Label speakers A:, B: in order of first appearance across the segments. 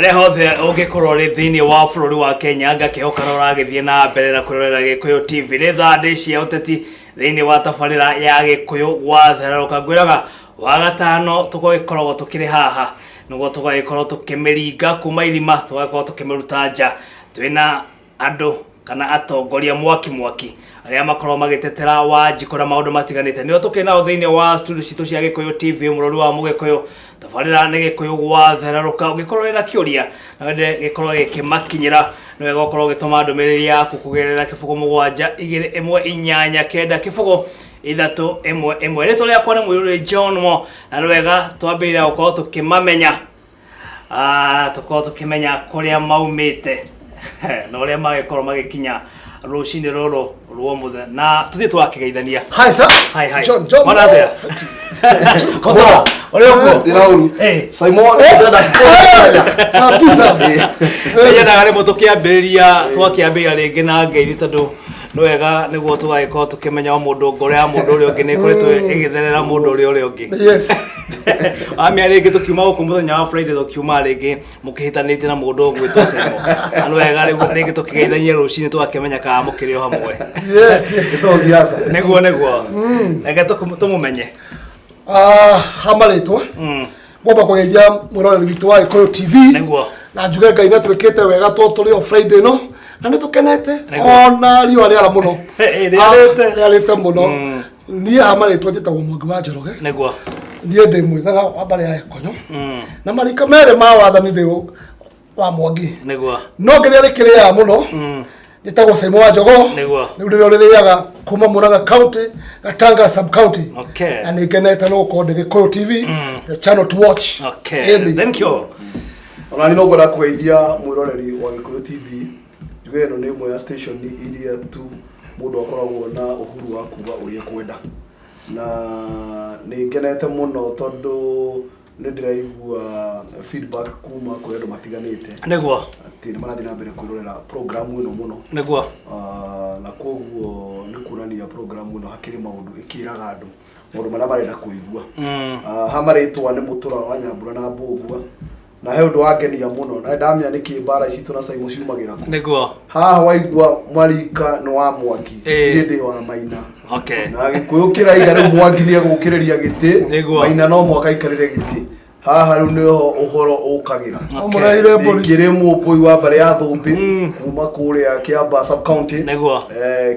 A: Harĩa hothe ũngĩkorwo ũrĩ thĩinĩ wa bũrũri wa Kenya, ngakĩhoka no ũragĩthiĩ na mbere na kwĩrorera Gĩkũyũ TV. Nĩ thandĩ cia ũteti thĩinĩ wa tabarĩra ya Gĩkũyũ gwathererũka. Ngwĩraga wagatano tũgagĩkoragwo tũkĩrĩ haha nĩguo tũgagĩkorwo tũkĩmĩringa kuma irima, tũgagĩkorwo tũkĩmĩruta nja. Twĩna andũ kana atongoria mwaki mwaki arĩa makoragwo magĩtetera Wanjikũ na maũndũ matiganĩte. Nĩo tũkĩrĩ nao thĩinĩ wa studio citũ cia Gĩkũyũ TV, mũrori wa Mũgĩkũyũ. Tabarĩra nĩ Gĩkũyũ gwathererũka. Ũngĩkorwo wĩna kĩũria na wende gĩkorwo gĩkĩmakinyĩra, nĩ wega ũkorwo ũgĩtũma ndũmĩrĩri yaku kũgerera 0 7 2 1 8 9 0 3 1 1. Rĩtwa rĩakwa nĩ Mũirũrĩ John Mo, na nĩ wega twambĩrĩria gũkorwo tũkĩmamenya, tũkorwo tũkĩmenya kũrĩa maumĩte na ũrĩa magĩkorwo magĩkinya rũcinĩ rũrũ rwa ũmũthĩ, na tũthiĩ tũgakĩgeithania.
B: Hi sir.
A: Hi, hi.
B: John, John.
A: Mwana atĩa? Kotora, ũrĩ ũguo?
C: Ndĩra ũru. Simon.
B: Kabisa.
A: Nyendaga rĩmwe tũkĩambĩrĩria, twakĩambĩrĩria rĩngĩ na ngeithi, tondũ nĩ wega nĩguo tũgagĩkorwo tũkĩmenya o mũndũ ngoro ya mũndũ ũrĩa ũngĩ nĩ ĩkoretwo ĩgĩtherera mũndũ ũrĩa ũrĩa ũngĩ. Wamĩa rĩngĩ tũkiuma gũkũ mũthenya wa Friday, tũkiuma rĩngĩ mũkĩhĩtanĩtie na mũndũ ũgwĩtwo Simon, na nĩ wega rĩu rĩngĩ tũkĩgeithania rũcinĩ tũgakĩmenya kana mũkĩrĩ o hamwe.
B: Yes.
C: Ĩto siasa.
A: Nĩguo reke tũmũmenye.
B: Ah, hama rĩtwa. Ngwamba kũgeithia mwĩroreri witũ wa Gĩkũyũ TV. Na njuge Ngai nĩ atwĩkĩte wega to tũrĩ o Friday ĩno na nĩ tũkenete ona riũa rĩara mũno.
A: Rĩarĩte.
B: Ah, rĩarĩte mũno. Niĩ hama rĩtwa njĩtagwo Mwangi wa Njoroge. Niĩ ndĩ mwĩthaga wa mbarĩ ya Ĩkonyo. Na marika merĩ ma wathani ndĩ wa Mwangi. No kĩrĩa rĩkĩrĩaga mũno njĩtagwo Simon wa Njogoo. Rĩu nĩrĩo rĩrĩaga kuma Murang'a County, Gatanga sub county. Na nĩ ngenete nĩ gũkorwo ndĩ Gĩkũyũ TV, the channel to watch. Ĩni.
A: Thank you.
C: Ona ni no ngwenda kũgeithia mwĩroreri wa Gĩkũyũ TV. Njuge ĩno nĩ ĩmwe ya station iria tu mũndũ akoragwo na uhuru wa kuga ũrĩa ekwenda. Na nĩ ngenete mũno tondũ nĩ ndĩraigua feedback kuma kũrĩ andũ matiganĩte atĩ nĩ marathiĩ na mbere kwĩrorera program ĩno mũno. Na koguo nĩ kuonania program ĩno hakĩrĩ maũndũ ĩkĩraga andũ maũndũ marĩa marenda kũigua. Ha marĩtwa nĩ Mũtũra wa Nyambura na Mbũngua, na he ũndũ wangenia mũno na ndamenya nĩkĩ mbara citũ na Simon ciumagĩra kũ. Haha waigua Mwarika nĩ wa Mwangi, niĩ ndĩ wa Maina. Na Gĩkũyũ kĩraiga rĩu Mwangi nĩ egũkĩrĩria gĩtĩ, Maina no mũhaka aikarĩre gĩtĩ. Haha rĩu nĩho ũhoro ũkagĩra.
B: Ũmũrehire mbũri.
C: Ndĩkĩrĩ mũmbũi wa mbarĩ ya Thũmbĩ kuma kũrĩa Kĩamba sub county.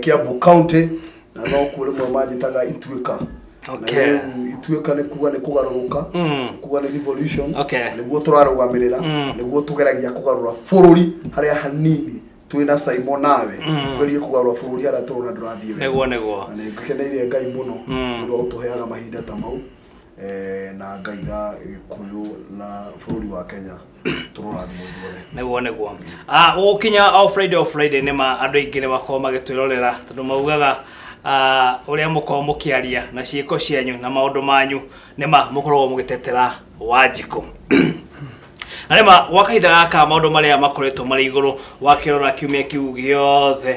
C: Kiambu county, na no kuo rĩmwe manjĩtaga Ituĩka. Na rĩu Ituĩka nĩ kuga nĩ kũgarũrũka, kuga nĩ revolution, nĩguo tũrarũgamĩrĩra, nĩguo tũgeragia kũgarũra bũrũri harĩa hanini twĩna Simon nawe, tũgerie kũgarũra bũrũri harĩa tũrona ndũrathiĩ wega.
A: Nĩguo.
C: Na nĩ ngĩkeneire Ngai mũno nĩ ũndũ wa gũtũheaga mahinda ta mau, na ngaiga Gĩkũyũ na bũrũri wa Kenya tũrorathimwo ithuothe.
A: Nĩguo. Gũkinya o Friday, o Friday nĩ ma andũ aingĩ nĩ makoragwo magĩtwĩrorera, tondũ maugaga ũrĩa mũkoragwo mũkĩaria na ciĩko cianyu na maũndũ manyu nĩ ma mũkoragwo mũgĩtetera Wanjikũ. Na nĩ ma gwa kahinda gaka maũndũ marĩa makoretwo marĩ igũrũ wakĩrora kiumia kĩu gĩothe,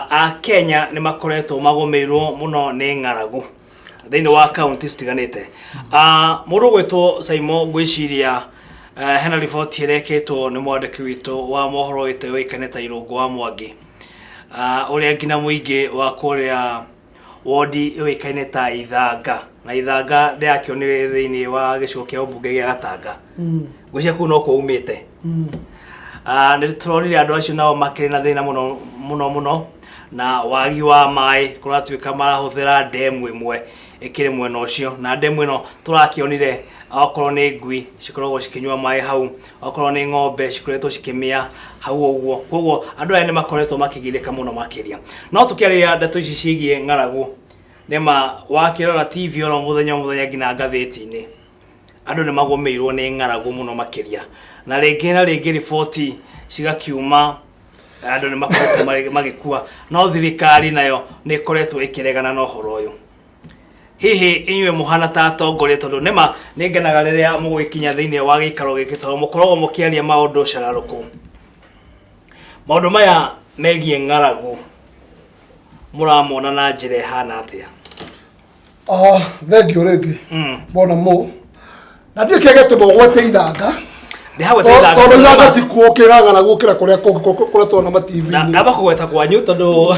A: Akenya nĩ makoretwo magũmĩirwo mũno nĩ ng'aragu thĩinĩ wa kaunti citiganĩte. Mũndũ ũgwĩtwo Simon, ngwĩciria hena riboti ĩrekĩtwo nĩ mwandĩki witũ wa mohoro ũĩkaine ta Irũngũ wa Mwangi, ũrĩa nginya mũingĩ wa kũrĩa wondi ĩũĩkaine ta Ithanga, na Ithanga ndĩrakĩonire thĩinĩ wa gĩcigo kĩa ũmbunge gĩa Gatanga, ngwĩciria kũu nokuo umĩte. Nĩ tũronire andũ acio nao makĩrĩ na thĩna mũno mũno mũno na wagi wa maĩ, kũratuĩka marahũthĩra ndemu ĩmwe ĩkĩrĩ mwena ũcio, na ndemu ĩno tũrakĩonire okorwo nĩ ngui cikoragwo cikĩnyua maĩ hau, okorwo nĩ ng'ombe cikoretwo cikĩmĩa hau ũguo. Koguo andũ aya nĩ makoretwo makĩgirĩka mũno makĩria. No tũkĩarĩria ndeto ici ciĩgiĩ ng'aragu, nĩma wakĩrora TV oro mũthenya o mũthenya nginya ngathĩti-inĩ, andũ nĩ magũmĩirwo nĩ ng'aragu mũno makĩria, na rĩngĩ na rĩngĩ riboti cigakiuma andũ nĩ makoretwo magĩkua, no thirikari nayo nĩ ĩkoretwo ĩkĩregana na ũhoro ũyũ. Hihi inyuĩ mũhana ta atongoria, tondũ nĩma nĩ ngenaga rĩrĩa mũgũgĩkinya thĩinĩ wa gĩikaro gĩkĩ, tondũ mũkoragwo mũkĩaria maũndũ cararũkũ. Maũndũ maya megiĩ ng'aragu mũramona na njĩra ĩhana atĩa?
B: Thengiũ rĩngĩ. Bona mũ na ndiũ kĩrĩa gĩatũma ũgwate Ithanga.
A: Ndĩhagweta
B: Tondũ
A: ithanga
B: ithanga ti kuo kĩrang'ana gũkĩra kũrĩa kũngĩ kũrĩa tuona ma TV-inĩ.
A: Ndamba kũgweta kwanyu tondũ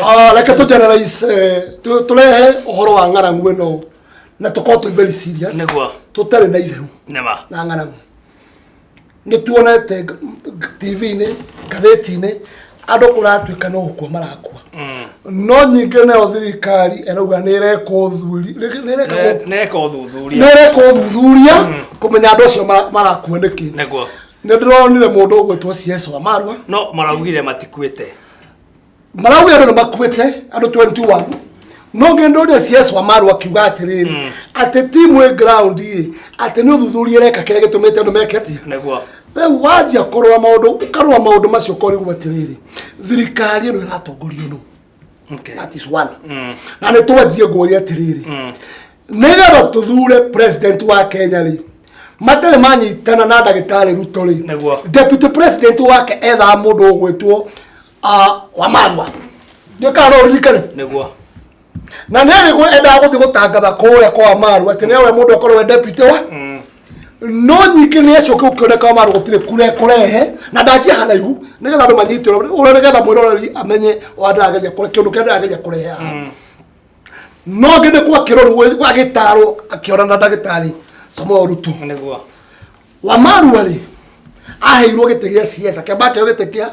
B: Ah, reke tũ generalize tũrehe ũhoro wa ng'aragu ĩno na tũkorwo twĩ very serious.
A: Nĩguo.
B: Tũtarĩ na itherũ
A: nĩma
B: na ng'aragu. Nĩ tuonete TV-inĩ, ngathĩti-inĩ andũ kũratuĩka no gũkua marakua. No nyingĩ nayo thirikari ĩrauga nĩ ĩreka ũthuri nĩ ĩreka
A: Neka ũthuthuria.
B: Nĩ ĩreka ũthuthuria kũmenya andũ acio marakua nĩkĩ.
A: Nĩguo.
B: Nĩ ndĩronire mũndũ ũgwĩtwo CS wa Marua.
A: No maraugire matikuĩte.
B: Maraugire andũ nĩ makuĩte andũ 21, no ngĩndũria CS wa Marua akiuga atĩrĩrĩ, atĩ timu ĩ ground ĩ atĩ nĩ ũthuthuria ĩreka kĩrĩa gĩtũmĩte andũ meke atĩa. Rĩu wanjia kũrora maũndũ, ũkarora maũndũ macio ũkorigwo atĩrĩrĩ, thirikari ĩno ĩratongorio nũ? That is one. Na nĩ twanjie ngũria atĩrĩrĩ, nĩgetha tũthure president wa Kenya rĩ, matarĩ manyitana na ndagĩtarĩ Ruto rĩ, deputy president wake ethaga mũndũ ũgwĩtwo Wamarwa, ndiũĩ kana no ũririkane.
A: Nĩguo.
B: Na nĩ arĩ endaga gũthiĩ gũtangatha kũrĩa kwa Wamarwa atĩ nĩwe mũndũ akorwo we deputy wa no nyingĩ nĩ acoke gũkĩoneka Wamarwa gũtirĩ kure kũrehe na ndanjia haraihu nĩgetha andũ manyite ũrĩa nĩgetha mwĩroreri amenye ũrĩa ndĩrageria kũre kĩũndũ kĩrĩa ndĩrageria kũrehe haha. No ngĩ nĩ kwa kĩrorwo agĩtarwo akĩona na ndagĩtarĩ Samoei Ruto. Wamarua rĩ, aheirwo gĩtĩ gĩa CS, akĩamba akĩheo gĩtĩ kĩa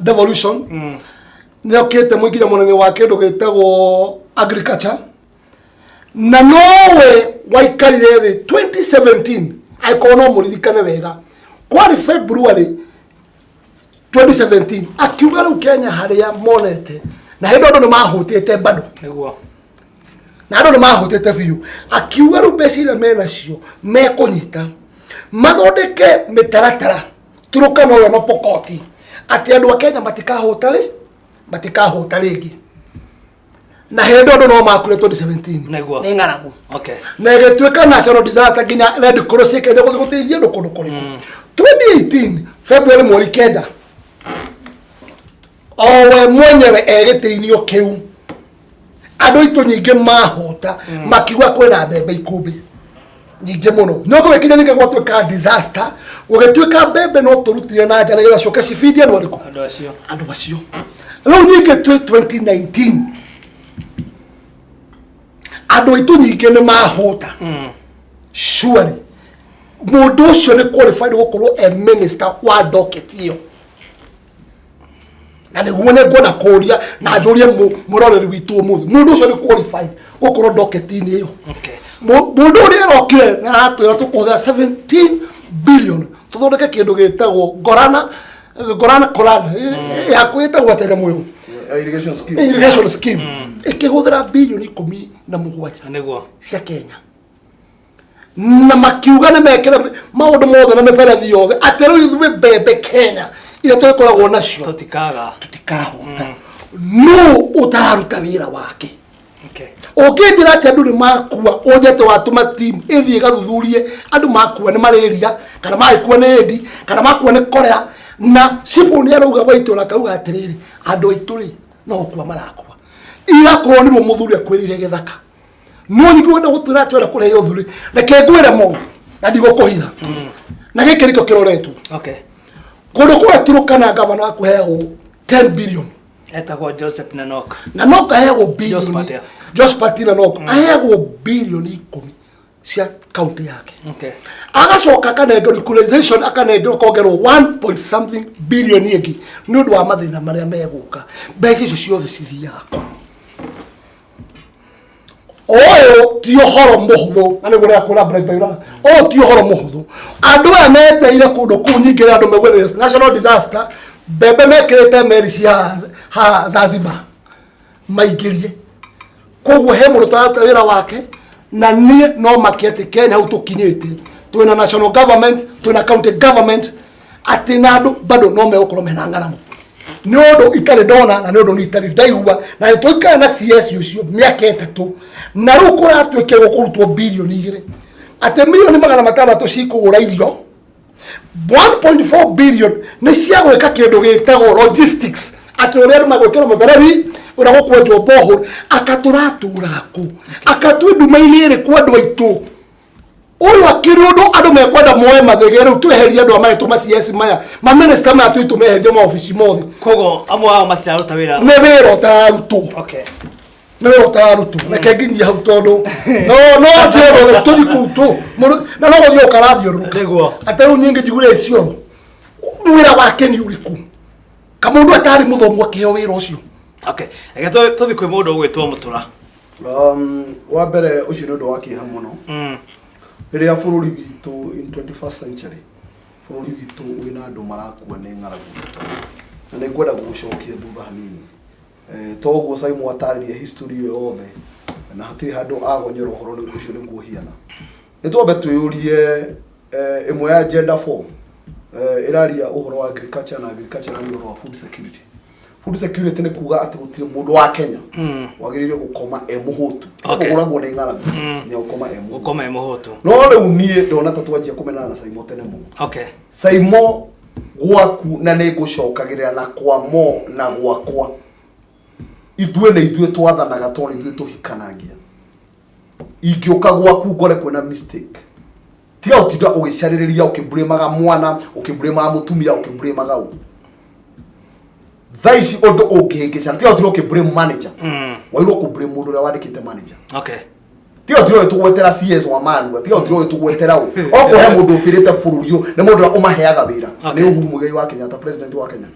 B: devolution. Nĩ okĩte mũingĩria mũnene wa kĩndũ gĩtagwo agriculture, na nowe waikarire thĩ 2017, angĩkorwo no mũririkane wega, kwarĩ February 2017, akiuga rĩu Kenya harĩa monete na hĩndĩ andũ nĩ mahũtĩte bado. Na andũ nĩ mahũtĩte biũ, akiuga rĩu mbeca iria menacio mekũnyita mathondeke mĩtaratara Turukana ũrĩa na Pokoti atĩ andũ a Kenya matikahũta rĩ, matikahũta rĩngĩ, na hĩndĩ andũ no makure 2017. Nĩ ng'aragu. Na ĩgĩtuĩka national disaster, nginya Red Cross ĩkĩanjia gũthiĩ gũteithia andũ kũndũ kũrĩkũ. 2018 February mweri 9, o we mwenyewe e gĩtĩ-inĩ o kĩu, andũ aitũ nyingĩ mahũta, makiuga kwĩna mbembe ikũmbĩ nyingĩ mũno, no gũgĩkinya ningĩ gwatuĩka disaster, gũgĩtuĩka mbembe no tũrutire na nja nĩgetha coke cibindie andũ arĩkũ?
A: Andũ acio.
B: Andũ acio. Rĩu nyingĩ twĩ 2019, andũ aitũ nyingĩ nĩ mahũta. Surely mũndũ ũcio nĩ qualified gũkorwo e minister wa docket ĩyo? Na nĩguo nĩ nguona kũria na njũrie mũroreri witũ ũmũthĩ, mũndũ ũcio nĩ qualified gũkorwo docket-inĩ ĩyo? Mũndũ ũrĩa arokire na aratwĩra tũkũhũthĩra 17 billion tũthondeke kĩndũ gĩtagwo Gorana Gorana Koran yaku ĩtagwo atĩa nyamũ ĩyo?
C: Irrigation scheme.
B: Irrigation scheme ĩkĩhũthĩra bilioni 17 cia Kenya, na makiuga nĩ mekĩra maũndũ mothe na mĩberethi yothe atĩ rĩu ithuĩ mbembe Kenya iria tũgĩkoragwo nacio
A: tũtikaga.
B: Tũtikahũta. Nũ ũtararuta wĩra wake? Ũngĩnjĩra atĩ andũ nĩ makua, ũnjete watũma team ĩthiĩ ĩgathuthurie andũ makua nĩ malaria kana magĩkua nĩ ĩndi kana makua nĩ kolera, na cibũ nĩ arauga wa itũra akauga atĩrĩrĩ, andũ aitũ rĩ, no gũkua marakua, igakorwo nĩrwo mũthuri akwĩrĩire gĩthaka. No nyingĩ wenda gũtwĩra atĩ wenda kũrehe ũthuri, reke ngwĩre mo na ndigũkũhitha, na gĩkĩ nĩkĩo kĩroretwo. Kũndũ kũrĩa Turukana, gavana waku heagwo 10 billion.
A: Etagwo Joseph Nanok.
B: Na no kaheagwo bilioni
A: Josephat.
B: Josephat Nanok aheagwo bilioni 10 cia kaunti yake. Agacoka akanengerwo equalization, akanengerwo kongerwo 1 point something billion ĩngĩ nĩ ũndũ wa mathĩna marĩa megũka. Mbeca icio ciothe cithiaga kũ? Ũyũ ti ũhoro mũhũthũ, na nĩguo ndĩrakwĩra Bright Baira, ũyũ ti ũhoro mũhũthũ. Andũ aya meteire kũndũ kũu nyingĩ rĩa andũ maigue nĩ national disaster, mbembe mekĩrĩte meri cia ha Zanzibar maingĩrie. Koguo he mũndũ ũtararuta wĩra wake, na niĩ no make atĩ Kenya hau tũkinyĩte, twĩna national government, twĩna county government, atĩ na andũ bado no megũkorwo mena ng'aragu, nĩ ũndũ itarĩ ndona na nĩ ũndũ niĩ itarĩ ndaigua. Na nĩ twaikara na CS ũcio mĩaka 3, na rĩu kũratuĩka gũkũrutwo bilioni 2, atĩ milioni 600 cikũgũra irio, 1.4 billion nĩ cia gwĩka kĩndũ gĩtagwo logistics, atĩ ũrĩa andũ magwĩkĩrwo mĩberethi, ũrĩa gũkwenjwo borehole. Aka tũratũraga kũ? Aka twĩ nduma-inĩ ĩrĩkũ, andũ aitũ? Ũyũ akĩrĩ ũndũ andũ mekwenda moe mathege rĩu tweherie andũ a marĩtwo ma CS maya, ma minister maya tũi tũmeherie maobici mothe.
A: Koguo amwe ao matiraruta wĩra.
B: Nĩ wĩra ũtararutwo. Nĩ wĩra ũtararutwo. Reke nginyie hau tondũ no njĩrwo rĩu tũthiĩ kũu tũ mũndũ na no gũthiĩ ũkarathiũrũrũka. Atĩ rĩu nyingĩ njiguire Isiolo. Wĩra wake nĩ ũrĩkũ? Kamũndũ atarĩ mũthomu akĩheo wĩra ũcio.
A: Okay. Reke tũthiĩ kwĩ mũndũ ũgwĩtwo Mũtũra.
C: Wa mbere ũcio nĩ ũndũ wa kĩeha mũno. Rĩrĩa bũrũri witũ in 21st century, bũrũri witũ wĩna andũ marakua nĩ ng'aragu. Na nĩ ngwenda gũgũcokia thutha hanini. To ũguo Simon atarĩria history ĩyo yothe na hatirĩ handũ agonyora ũhoro ũcio nĩguo ũhiana. Nĩ twambe twĩyũrie ĩmwe ya agenda 4 ĩraria ũhoro wa agriculture na agriculture ĩraria ũhoro wa food security. Food security nĩ kuga atĩ gũtirĩ mũndũ wa Kenya wagĩrĩire gũkoma e mũhũtu. Kũgũragwo nĩ ng'aragu nĩ gũkoma e mũhũtu.
A: Gũkoma e mũhũtu.
C: No rĩu niĩ ndona ta twanjia kũmenana na Saimo tene mũno. Saimo gwaku na nĩ ngũcokagĩrĩra na kwa mo na gwakwa. Ithuĩ nĩ ithuĩ twathanaga tondũ nĩ ithuĩ tũhikanagia. Ingĩũka gwaku ngore kwĩna mistake. Tiga gũtinda ũgĩcarĩrĩria ũkĩmburĩmaga mwana, ũkĩmburĩmaga mũtumia, ũkĩmburĩmaga ũ. Thaa ici ũndũ ũngĩhĩngĩcana, tiga gũtinda ũkĩmburĩmu manager. Wairwo kũmburĩmu mũndũ ũrĩa wandĩkĩte manager. Tiga gũtinda ũgĩtũgwetera CS wa Marua, tiga gũtinda ũgĩtũgwetera ũ. Okorwo he mũndũ ũbĩrĩte bũrũri ũyũ, nĩ mũndũ ũrĩa ũmaheaga wĩra. Nĩ Uhuru Muigai wa Kenyatta, president wa Kenya.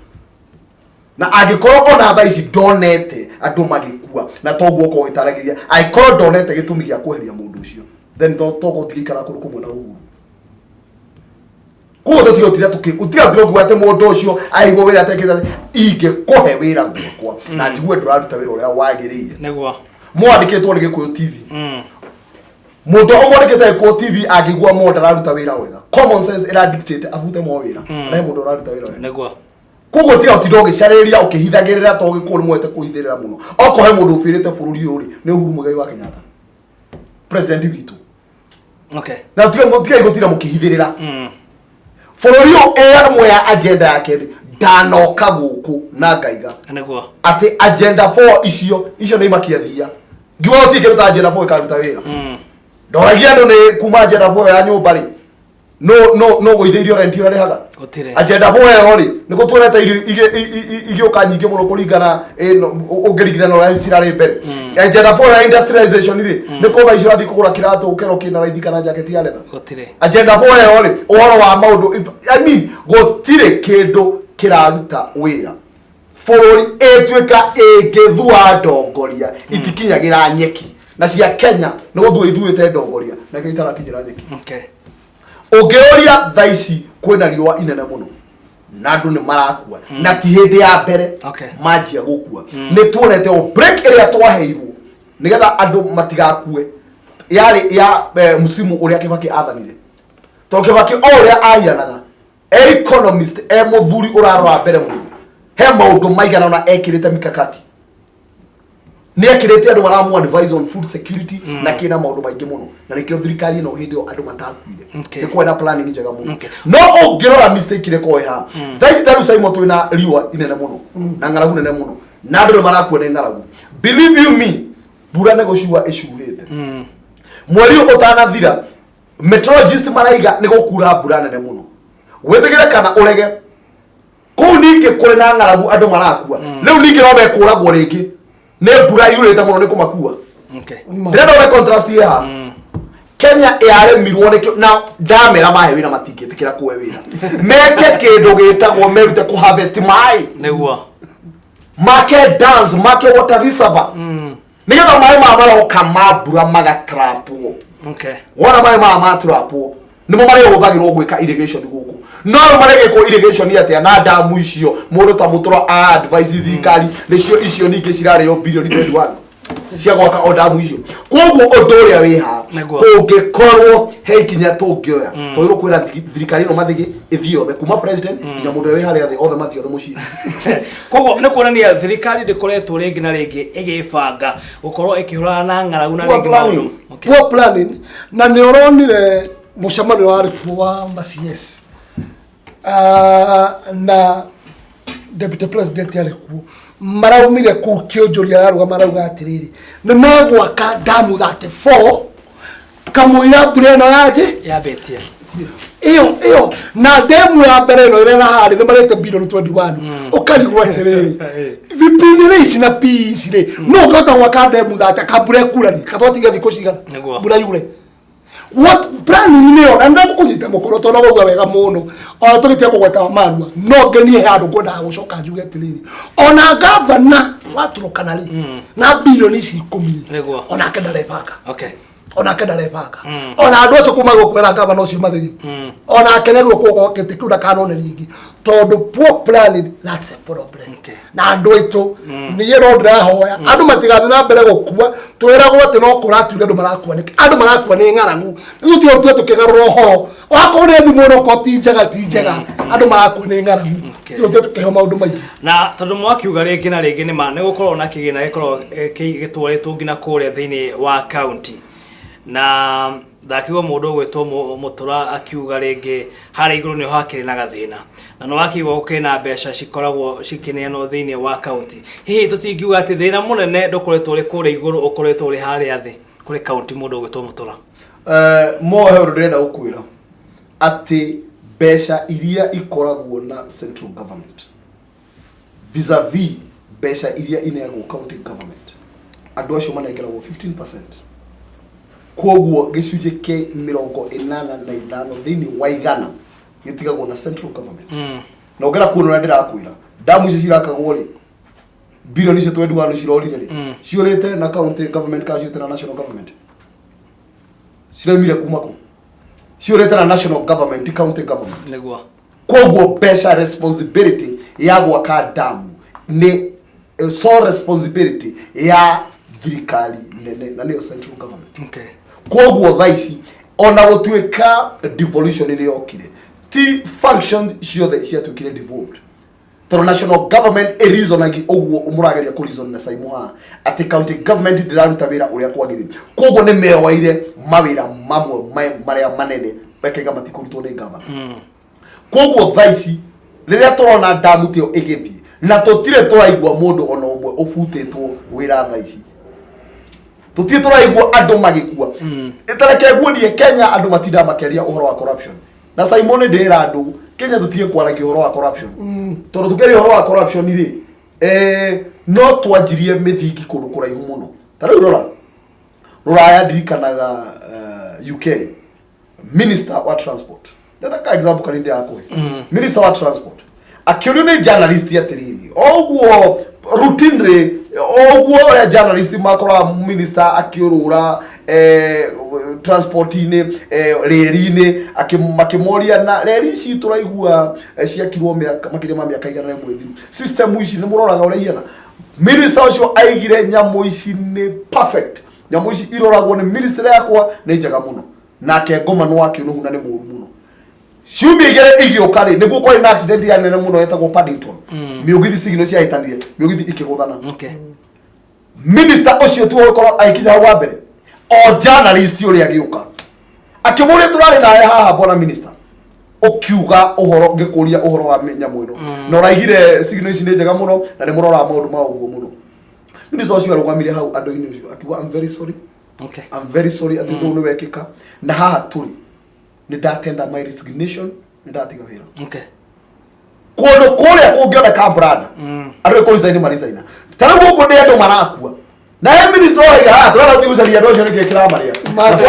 C: Na angĩkorwo ona thaa ici ndonete andũ magĩkua, na toguo ũkorwo ũgĩtaragĩria, angĩkorwo ndonete gĩtũmi gĩa kweheria mũndũ ũcio, then toguo ũtigĩikara kũndũ kũmwe na Uhuru. Koguo tũtige gũtinda tũkĩ-, gũtiga gũtinda ũkiuga atĩ mũndũ ũcio aigwo wĩra atekĩte, ingĩkũhe wĩra gwakwa na njigue ndũraruta wĩra ũrĩa wagĩrĩire. Mwandĩkĩtwo nĩ Gĩkũyũ TV. Mũndũ ũmwandĩkĩte Gĩkũyũ TV angĩigua mo ndararuta wĩra wega, common sense ĩra dictate abute mo wĩra, na he mũndũ ũraruta wĩra wega. Koguo tiga ũtinda ũgĩcarĩria ũkĩhithagĩrĩra to Gĩkũyũ nĩ mwete kũhithĩrĩra mũno. Okorwo he mũndũ ũbĩrĩte bũrũri ũyũ rĩ, nĩ Uhuru Muigai wa Kenyatta, president witũ. Na tigai gũtinda mũkĩhithĩrĩra. Bũrũri ũyũ ĩmwe ya agenda yake rĩ, ndanoka gũkũ na ngaiga atĩ agenda 4 icio nĩ imakia thia. Ngiuga gũtirĩ kĩndũ ta agenda 4 ĩkaruta wĩra. Ndoragia andũ nĩ kuma agenda 4 ya nyũmba rĩ, no gũithĩirio rent ũrarĩhaga.
A: Gũtirĩ.
C: Agenda 4 ĩyo rĩ, nĩ kũ tuonete irio igĩũka nyingĩ mũno kũringana, ũngĩringithania na ũrĩa cirarĩ mbere. Agenda 4 ya industrialization rĩ, nĩ kũ thaa ici ũrathiĩ kũgũra kĩratũ ũkerwo kĩna raithi kana jacket ya leather.
A: Gũtirĩ.
C: Agenda 4 ĩyo rĩ, ũhoro wa maũndũ, I mean, gũtirĩ kĩndũ kĩraruta wĩra. Bũrũri ĩtuĩka ĩngĩthua ndongoria itikinyagĩra nyeki, na cia Kenya nĩ gũthua ithuĩte ndongoria na kĩo itarakinyĩra nyeki. Ũngĩũria thaa ici kwĩna riũa inene mũno na andũ nĩ marakua, na ti hĩndĩ ya mbere manjia gũkua. Nĩ tuonete o break ĩrĩa twaheirwo nĩgetha andũ matigakue yarĩ ya msimu ũrĩa Kibaki athanire, tondũ Kibaki o ũrĩa ahianaga e economist, e mũthuri ũrarora mbere mũno, he maũndũ maigana ũna ekĩrĩte mikakati, nĩ ekĩrĩte andũ maramu advise on food security na kĩna maũndũ maingĩ mũno, na nĩkĩo thirikari ĩno hĩndĩ ĩyo andũ matakuire. Nĩ kwarĩ na planning njega mũno. No ũngĩrora mistake ĩrĩa ĩkoragwo ĩ haha thaa ici, ta rĩu Simon twĩna riũa inene mũno na ng'aragu nene mũno na andũ nĩ marakua nĩ ng'aragu. Believe you me, mbura nĩ gũcua ĩcuhĩte. Mweri ũyũ ũtanathira, meteorologist maraiga nĩ gũkura mbura nene mũno, wĩtĩkĩre kana ũrege. Kũu ningĩ kũrĩ na ng'aragu, andũ marakua. Rĩu ningĩ no mekũragwo rĩngĩ nĩ mbura yurĩte mũno nĩ kũmakua. Ndĩrenda one contrast ĩ haha. Kenya yaremirwo nĩkĩo na ndamera mahe wĩra matingĩtĩkĩra kuhe wĩra, meke kĩndũ gĩtagwo merute kũ harvest maĩ. Make dams, make water reservoir, nĩgetha maĩ maya maroka ma mbura magatrapwo. Wona maĩ maya matrapwo nĩmo marĩhũthagĩrwo gwĩka irrigation gũkũ. No rĩu marĩgĩkwo irrigation atĩa na damu icio mũndũ ta mũtũro a advice thirikari nĩcio icio ningĩ cirarĩo bilioni 21 cia gwaka o damu icio. Koguo ũndũ ũrĩa wĩ haha, kũngĩkorwo he ikinya tũngĩoya, twagĩrĩirwo kwĩra thirikari ĩno mathĩgĩ ĩthiĩ yothe, kuma president nginya mũndũ ũrĩa wĩ harĩa thĩ, othe mathiĩ othe mũciĩ.
A: Koguo nĩ kuonania thirikari ndĩkoretwo rĩngĩ na rĩngĩ ĩgĩbanga gũkorwo ĩkĩhũrana na ng'aragu na
B: Poor
A: rĩngĩ
B: planning.
A: maũndũ.
B: Poor planning. Na nĩ ũronire mũcemanio warĩ kuo wa ma CS, na deputy president arĩ kuo, maraumire kũu kĩonjoria ararũgama arauga atĩrĩrĩ, nĩ megwaka damu 34. Kamũira mbura ĩno yanjĩ
A: Yambĩtie.
B: Ĩyo ĩyo na ndemu ya mbere ĩno ĩrĩa harĩ nĩ marĩte bilioni 21. Ũkarigwo atĩrĩrĩ, vipindi ici na P ici rĩ, no ũngĩhota gwaka ndemu thata kambura ĩkura rĩ, katwatiga thikũ cigana mbura yure? What planning nĩyo na ndakũkũnyita mũkono tondũ wauga wega mũno, ona tũgĩtiga kũgweta wa marua no ngenie he handũ ngwendaga gũcoka njuge atĩrĩrĩ, ona gavana wa Turkana rĩ, na bilioni ici 10 rĩ, onake ndarebanga. Onake ndarebanga. Ona andũ acio kuma gũkwĩra gavana ũcio mathĩgi, onake nĩ guoko gĩtĩ kĩu ndakanone rĩngĩ, tondũ poor planning, that's a problem. Na andũ aitũ, niĩ no ndĩrahoya andũ matigathiĩ na mbere gũkua. Twĩragwo atĩ no kũratuire andũ marakua nĩkĩ? Andũ marakua nĩ ng'aragu. Rĩu tiga tũkĩgarũra ũhoro, wakorwo nĩ thimũ onokorwo ti njega, ti njega, andũ marakua nĩ ng'aragu. Rĩu tiga tũkĩheo maũndũ maingĩ.
A: Na tondũ mwakiuga rĩngĩ na rĩngĩ nĩma nĩ gũkoragwo na kĩgĩna gĩkoragwo gĩtwarĩtwo nginya kũrĩa thĩinĩ wa county, na ndakiuga mũndũ ũgwĩtwo Mũtũra akiuga rĩngĩ harĩa igũrũ nĩho hakĩrĩ na gathĩna, na nĩ wakiuga gũkĩrĩ na mbeca cikoragwo cikĩneanwo thĩinĩ wa county. Hihi tũtingiuga atĩ thĩna mũnene ndũkoretwo ũrĩ kũrĩa igũrũ, ũkoretwo ũrĩ harĩa thĩ kũrĩ county, mũndũ ũgwĩtwo Mũtũra?
C: Mo he ũndũ ndĩrenda gũkwĩra atĩ mbeca iria ikoragwo na central government vis-a-vis mbeca iria ineagwo county government, andũ acio manengeragwo 15%. Koguo gĩcunjĩ kĩa 85 thĩinĩ wa igana gĩtigagwo na central government. Na ũngĩra kuona ũrĩa ndĩrakwĩra, ndamu icio cirakagwo rĩ, bilioni icio 21 cirorire rĩ, ciũrĩte na county government kana ciũrĩte na national government? Ciraumire kuma kũ? Ciũrĩte na national government, ti county government. Koguo mbeca, responsibility ya gwaka damu nĩ sole responsibility ya thirikari nene, na nĩyo central government. Koguo thaa ici ona gũtuĩka devolution nĩ yokire, ti function ciothe ciatuĩkire devolved, tondũ national government ĩreasonagi ũguo mũrageria kũ reason na Saimu haha atĩ county government ndĩraruta wĩra ũrĩa kwagĩrĩire. Koguo nĩ meoeire mawĩra mamwe marĩa manene makaiga matikũrutwo nĩ governor. Koguo thaa ici rĩrĩa tũrona ndamu tĩyo ĩgĩthiĩ na tũtirĩ tũraigua mũndũ ona ũmwe ũbutĩtwo wĩra, thaa ici tũtirĩ tũraigua andũ magĩkua. Tareke nguonie, Kenya andũ matindaga makĩaria ũhoro wa corruption, na Simon ndĩra andũ Kenya tũtige kwaragia ũhoro wa corruption, tondũ tũkĩaria ũhoro wa corruption rĩ, no twanjirie mĩthingi kũndũ kũraihu mũno. Ta rĩu rora rũraya, ndirikanaga UK minister wa transport, ndenda ka example kanini ndĩrakũhe. Minister wa transport akĩũrio nĩ journalist atĩrĩrĩ, o ũguo routinely, o ũguo ũrĩa journalist makoraga minister akĩũrũra transport-inĩ, reri-inĩ, makĩmoria na reri ici tũraigua ciakirwo mĩaka makĩria ma mĩaka 100 thiru, system ici nĩ mũroraga ũrĩa ihana? Minister ũcio aigire nyamũ ici nĩ perfect, nyamũ ici iroragwo nĩ ministry yakwa nĩ njega mũno. Nake ngoma nĩ wakĩũnũhu na nĩ mũru mũno. Ciumia 2 igĩũka rĩ, nĩguo kwarĩ na accident ya nene mũno yetagwo Paddington. Mĩũgithi cigino ciahĩtanire, mĩũgithi ikĩgũthana. Minister ũcio tu ũgũkorwo agĩkinya hau wa mbere, o journalist ũrĩa agĩũka akĩmũria, tũrarĩ nawe haha bwana minister, ũkiuga ũhoro ngĩkũria ũhoro wa nyamũ ĩno, na ũraigire signal ici nĩ njega mũno na nĩ mũroraga maũndũ ma ũguo mũno. Minister ũcio arũgamire hau andũ-inĩ ũcio akiuga, "I'm very sorry. I'm very sorry atĩ ũndũ ũyũ nĩ wekĩka, na haha tũrĩ nĩ ndatenda my resignation, nĩ ndatiga wĩra." Kũndũ kũrĩa kũngĩoneka branda, andũ nĩ kũresign maresigna. Ta rĩu gũkũ nĩ andũ marakua na he minister ũraiga haha tũrenda gũthiĩ gũcaria andũ acio nĩkĩ kĩramarĩa.
B: Imagine.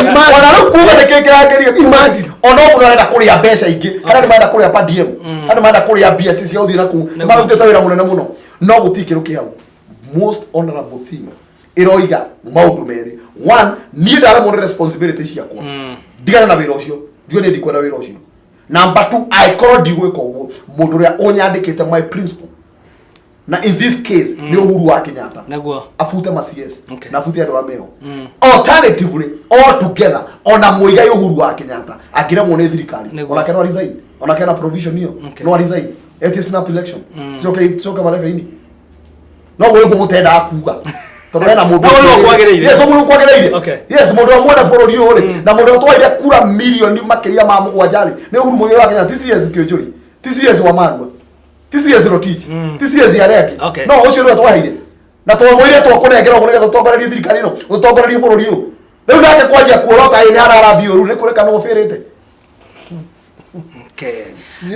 C: Imagine. Ona rĩu kuga nĩkĩ kĩrakĩria.
B: Imagine.
C: Ona ũguo arenda kũrĩa mbeca ingĩ, arĩa nĩ marenda kũrĩa per diem, andũ marenda kũrĩa mbia cia gũthiĩ na kũu, nĩ marutĩte wĩra mũnene mũno, no gũtirĩ kĩndũ kĩ hau. Most honorable thing ĩroiga maũndũ merĩ. One, niĩ ndaremwo nĩ responsibility ciakwa, ndigane na wĩra ũcio, njuge niĩ ndikwenda wĩra ũcio. Number two, angĩkorwo ndigwĩka ũguo, mũndũ ũrĩa ũnyandĩkĩte, my principal, na in this case nĩ Uhuru wa Kenyatta, abute ma CS na abute andũ arĩa meho. Alternatively, all together, ona Muigai Uhuru wa Kenyatta angĩremwo nĩ thirikari, onake no resign, onake na provision hiyo. No resign etie snap election, coke coke marebe-inĩ. No ũguo nĩguo mũtendaga kuga, tondũ hena mũndũ
A: No, ũguo nĩguo kwagĩrĩire.
C: Yes, ũguo nĩguo kwagĩrĩire. Yes, mũndũ ũrĩa mwene bũrũri ũyũ rĩ, na mũndũ ũrĩa twaire kura milioni makĩria ma 7 rĩ, nĩ Uhuru Muigai wa Kenyatta, ti CS Kĩũnjũri, ti CS wa Marua, ti CS Rotich, ti CS arĩa angĩ. No ũcio nĩwe twaheire na twamwĩrire twakũnengera ũguo nĩgetha ũtongorerie thirikari ĩno, ũtongorerie bũrũri ũyũ. Rĩu nake kwanjia kuorota ĩ nĩ hararathiĩ ũru nĩ kũrĩ kana ũbĩrĩte.
A: Okay.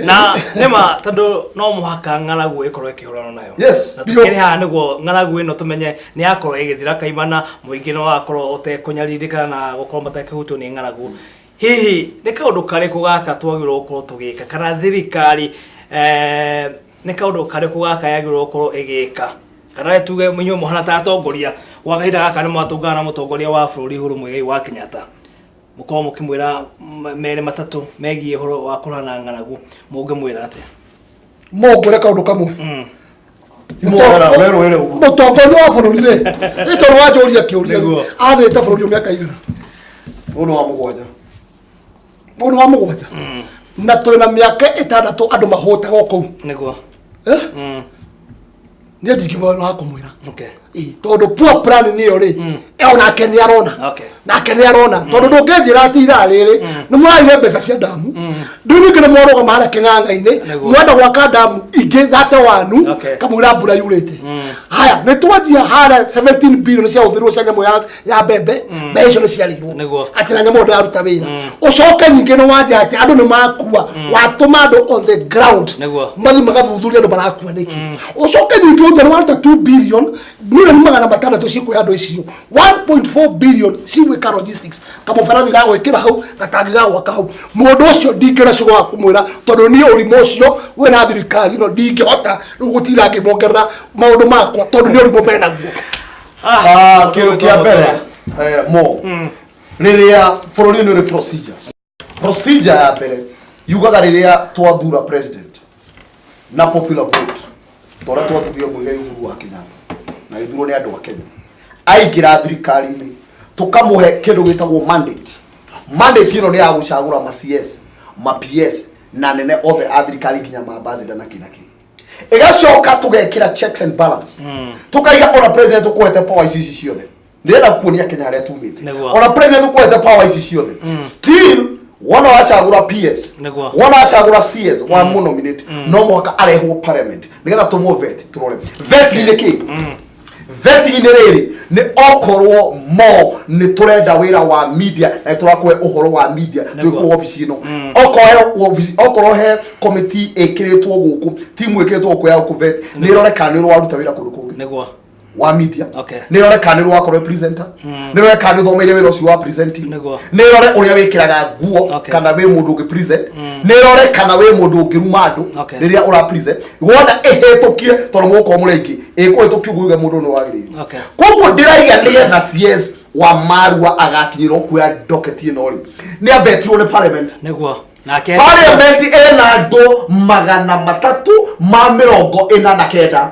A: Na nĩma tondũ no mũhaka ng'aragu ĩkorwo ĩkĩhũranwo nayo.
C: Yes.
A: Na tũkĩrĩ haha nĩguo ng'aragu ĩno tũmenye nĩ yakorwo ĩgĩthira kaimana, mũingĩ nĩ wakorwo ũtekũnyarirĩka na gũkorwo matekũhutio nĩ ng'aragu. Hihi nĩ kaũndũ karĩkũ gaka twagĩrĩirwo gũkorwo tũgĩka kana thirikari eh, nĩ kaũndũ karĩkũ gaka yagĩrĩirwo gũkorwo ĩgĩka kana rĩ tuge inyuĩ mũhana ta atongoria gwa kahinda gaka nĩ mwatũngana na mũtongoria wa bũrũri Uhuru Muigai wa Kenyatta mũkorwo mũkĩmwĩra merĩ matatũ megiĩ ũhoro wa kũrũa na ng'aragu mũngĩmwĩra atĩa?
B: Mo ngwĩre kaũndũ kamwe.
C: Ti mwogera, werũ wĩre ũguo.
B: Mũtongoria wa bũrũri rĩ, ĩ tondũ wanjũria kĩũria rĩ,
A: Nĩguo.
B: athĩte bũrũri ũyũ mĩaka igana?
C: Ũyũ nĩ wa mũgwanja.
B: Ũyũ nĩ wa mũgwanja. Na tũrĩ na mĩaka 6 andũ mahũtaga o kũu.
A: Nĩguo.
B: Eh? Niĩ ndingĩmwĩra wa kũmwĩra.
A: Okay.
B: Ĩ, tondũ poor plan nĩyo rĩ, onake nĩ arona.
A: Okay.
B: Nake nĩ arona tondũ ndũngĩnjĩra atĩ ithaa rĩrĩ nĩ mũrarire mbeca cia ndamu, rĩu ningĩ nĩ mwarũgama harĩa kĩng'ang'a-inĩ
A: Nĩguo.
B: mwenda gwaka ndamu ingĩ 31
A: Okay.
B: kamũira mbura yurĩte. Haya, nĩ twanjia harĩa 17 billion ciahũthĩrwo cia nyamũ ya mbembe, mbeca icio nĩ ciarĩirwo
A: Nĩguo.
B: atĩ na nyamũ ĩyo ndĩraruta wĩra. Ũcoke ningĩ nĩ wanjia atĩ andũ nĩ makua, watũma andũ on the ground
A: Nĩguo.
B: mathiĩ magathuthuria andũ marakua nĩkĩ. Ũcoke ningĩ ũnja nĩ waruta 2 billion, 600,000,000 cikũhe andũ icio, 1.4 billion cigwĩka logistics, kamũbarathi ga gwĩkĩra hau, gatangi ga gwaka hau. Mũndũ ũcio ndingĩona ciugo wa kũmwĩra tondũ niĩ ũrimũ ũcio wĩna thirikari ĩno ndingĩhota rĩu gũtinda ngĩmongerera maũndũ makwa tondũ nĩ ũrimũ menaguo.
C: Ah, kĩndũ kĩa mbere mo rĩrĩa bũrũri nĩ ũrĩ procedure. Procedure ya mbere yugaga rĩrĩa twathura president na popular vote, ta ũrĩa twathurire Muigai Uhuru wa Kenyatta na gĩthurwo nĩ andũ a Kenya, aingĩra thirikari-inĩ tũkamũhe kĩndũ gĩtagwo mandate. Mandate ĩno nĩ ya gũcagũra ma CS, ma PS na anene othe a thirikari nginya ma ambassador na kĩ na kĩ. Ĩgacoka tũgekĩra checks and balance, tũkaiga ona president ũkũhete power ici ici ciothe, ndĩrenda kuonia Kenya harĩa tumĩte.
A: Nĩguo.
C: Ona president ũkũhete power ici ciothe, still wona wacagũra PS,
A: Nĩguo.
C: wona wacagũra CS, wa mũ nominate, no mũhaka arehwo parliament nĩgetha tũmũ vet, tũrore vetting nĩ kĩ. Vetting nĩ rĩrĩ, nĩ okorwo mo nĩ tũrenda wĩra wa media na nĩ tũrakũhe ũhoro wa media twĩ kũu obici ĩno, okorwo he obici, okorwo he committee ĩkĩrĩtwo gũkũ, timu ĩkĩrĩtwo gũkũ ya gũkũ vet, nĩ ĩrore kana nĩ ũraruta wĩra kũndũ kũngĩ
A: Nĩguo.
C: wa media,
A: Okay.
C: nĩ ĩrore kana nĩ ũrakorwo presenter, nĩ ĩrore kana nĩ ũthomeire wĩra ũcio wa presenting,
A: Nĩguo.
C: nĩ ĩrore ũrĩa wĩkĩraga nguo,
A: Okay.
C: kana wĩ mũndũ ũngĩ present, nĩ ĩrore kana wĩ mũndũ ũngĩruma andũ
A: Okay.
C: rĩrĩa ũra present. Wona ĩhĩtũkie, tondũ mũgũkorwo mũrĩ aingĩ, ĩkũhĩtũkio ũguo uge mũndũ nĩ wagĩrĩire.
A: Okay.
C: Koguo ndĩraiga nĩgetha CS wa Marua agakinyĩrwo kuoya docket ĩno rĩ, nĩ abetirwo nĩ parliament.
A: Nĩguo. Nake
C: Parliament ĩna andũ 349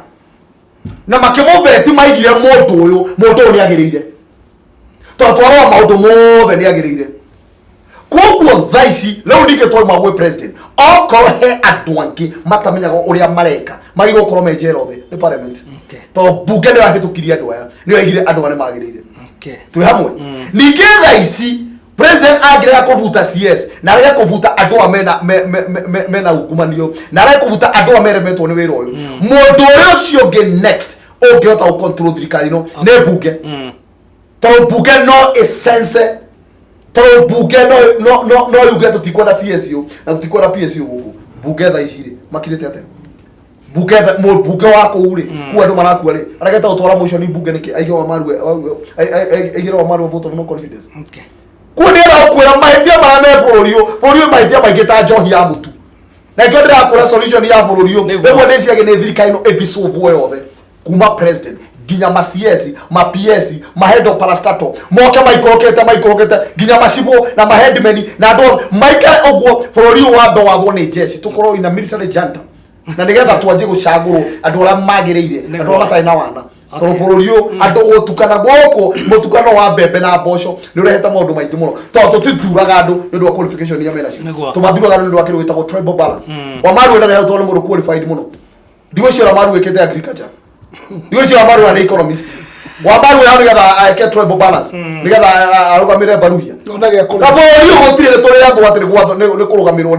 C: na makĩmũbeti, maigire mũndũ ũyũ, mũndũ ũyũ nĩ agĩrĩire tondũ twarora maũndũ mothe nĩ agĩrĩire. Koguo thaa ici rĩu ningĩ twauma gwĩ president, okorwo he andũ angĩ matamenyaga ũrĩa mareka, magĩrĩirwo gũkorwo me njera othe nĩ parliament,
A: Okay.
C: tondũ mbunge nĩyo yahĩtũkirie andũ aya, nĩyo yaigire andũ aya nĩ magĩrĩire.
A: Okay.
C: Twĩ hamwe. Ningĩ thaa ici president angĩrega kũbuta CS na arege kũbuta andũ a mena mena ungumaniũ na arege kũbuta andũ a meremetwo nĩ wĩra ũyũ, mũndũ ũrĩa ũcio ũngĩ next ũngĩhota gũ control thirikari ĩno nĩ mbunge, tondũ mbunge no ĩsense, tondũ mbunge no yuge tũtikwenda CSU na tũtikwenda PSU gũkũ. Mbunge thaa ici rĩ makirĩte atĩa? Mbunge mbunge wa kũu rĩ, kũu andũ marakua rĩ, aregete gũtwara motion mbunge nĩkĩ? Aige wa Marua, aigĩre wa Marua vote of no confidence.
A: Okay.
C: Kuo ndĩrenda gũkwĩra mahĩtia marĩa me bũrũri ũyũ, bũrũri ũyũ mahĩtia maingĩ ta njohi ya mũtu, na ikĩo ndĩrakwĩra solution ya bũrũri ũyũ
A: Nĩguo.
C: rĩmwe ndĩciragia nĩ thirikari ĩno ĩdissolve yothe, kuma president nginya ma CS, ma PS, ma head of parastatal, moke maikũrũkĩte maikũrũkĩte nginya macibũ na ma headmen na andũ othe maikare ũguo, bũrũri ũyũ wambe wathwo nĩ jeshi, tũkorwo ina military junta, na nĩgetha twanjie gũcagũrwo andũ arĩa magĩrĩire, andũ arĩa matarĩ na wana, tondũ bũrũri ũyũ andũ gũtukana gũkũ, mũtukano wa mbembe na mboco nĩ ũrehete maũndũ maingĩ mũno, tondũ tũtithuraga andũ nĩ ũndũ wa qualification iria menacio.
A: Nĩguo.
C: Tũmathuraga andũ nĩ ũndũ wa kĩndũ gĩtagwo tribal balance. Wa Marua ndarĩ tondũ nĩ mũndũ qualified mũno, ndigũciora Marua ĩkĩte agriculture, ndigũciora Marua nĩ economist. Wa Mbaruhia hau nĩgetha eke tribal balance, nĩgetha arũgamĩrĩre Mbaruhia.
B: Ona gĩa kũrĩa.
C: Na bũrũri ũyũ gũtirĩ nĩ tũrĩ athwo atĩ nĩ gwathwo nĩ kũrũgamĩrwo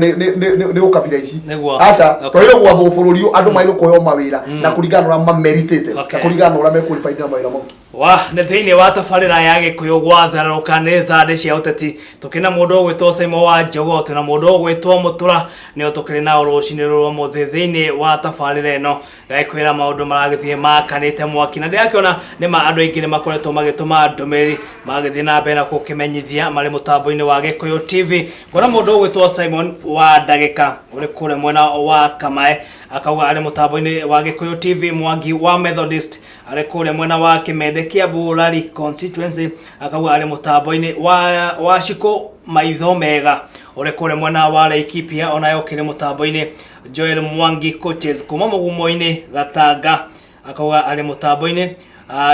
C: nĩ ũkabira ici. Aca. Twagĩrĩirwo gwathwo bũrũri ũyũ, andũ magĩrĩirwo kũheo mawĩra na kũringana na ũrĩa mameritĩte, na kũringana na ũrĩa mequalified na mawĩra mau.
A: Wa nĩ thĩinĩ wa tabarĩra ya Gĩkũyũ gwatharũka nĩ thandĩ cia ũteti, tũkĩna mũndũ ũgwĩtwo Simon wa Njogoo, twĩna mũndũ ũgwĩtwo Mũtũra, nĩo tũkĩrĩ nao rũcinĩ rũrũ ũmũthĩ thĩinĩ wa tabarĩra ĩno. Ndagĩkwĩra maũndũ maragĩthiĩ makanĩte mwaki, na ndĩrakĩona nĩma andũ aingĩ nĩ makoretwo magĩtũma ndũmĩrĩri magĩthiĩ na mbere na gũkĩmenyithia marĩ mũtambo-inĩ wa Gĩkũyũ TV. Ngona mũndũ ũgwĩtwo Simon wa Ndagĩka ũrĩ kũrĩa mwena wa Kamae akauga arĩ mũtambo-inĩ wa Gĩkũyũ TV. Mwangi wa Methodist arĩ kũrĩa mwena wa Kĩmende Kiambu Lari constituency akauga arĩ mũtambo-inĩ wa Cikũ Maitho Mega ũrĩ kũrĩa mwena wa Laikipia onayo ũkĩrĩ mũtambo-inĩ. Joel Mwangi Coaches kuma mũgumo-inĩ Gatanga akauga arĩ mũtambo-inĩ.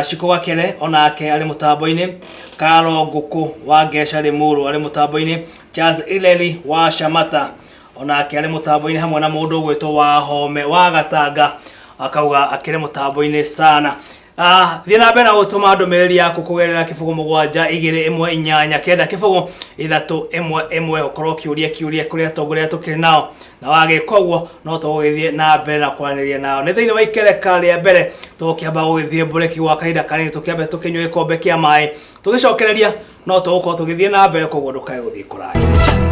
A: Cikũ Gakere onake arĩ mũtambo-inĩ. Karo Ngũkũ wa Ngeca Limuru arĩ mũtambo-inĩ. Charles Ileli wa Shamata onake arĩ mũtambo-inĩ hamwe na mũndũ ũgwĩtwo Wahome wa Gatanga akauga akĩrĩ mũtambo-inĩ sana. Thiĩ na mbere na gũtũma ndũmĩrĩri yaku kũgerera 0 7 2 1 8 9 0 3 1 1, ũkorwo ũkĩũria kĩũria kũrĩ atongoria tũkĩrĩ nao, na wagĩka ũguo no tũgũgĩthiĩ na mbere na kwaranĩria nao. Nĩ thĩinĩ wa ikereka rĩa mbere tũgũkĩamba gũgĩthiĩ mbureki gwa kahinda kanini, tũkĩambe tũkĩnyue gĩkombe kĩa maĩ, tũgĩcokereria no tũgũkorwo tũgĩthiĩ na mbere, koguo ndũkae gũthiĩ kũraya.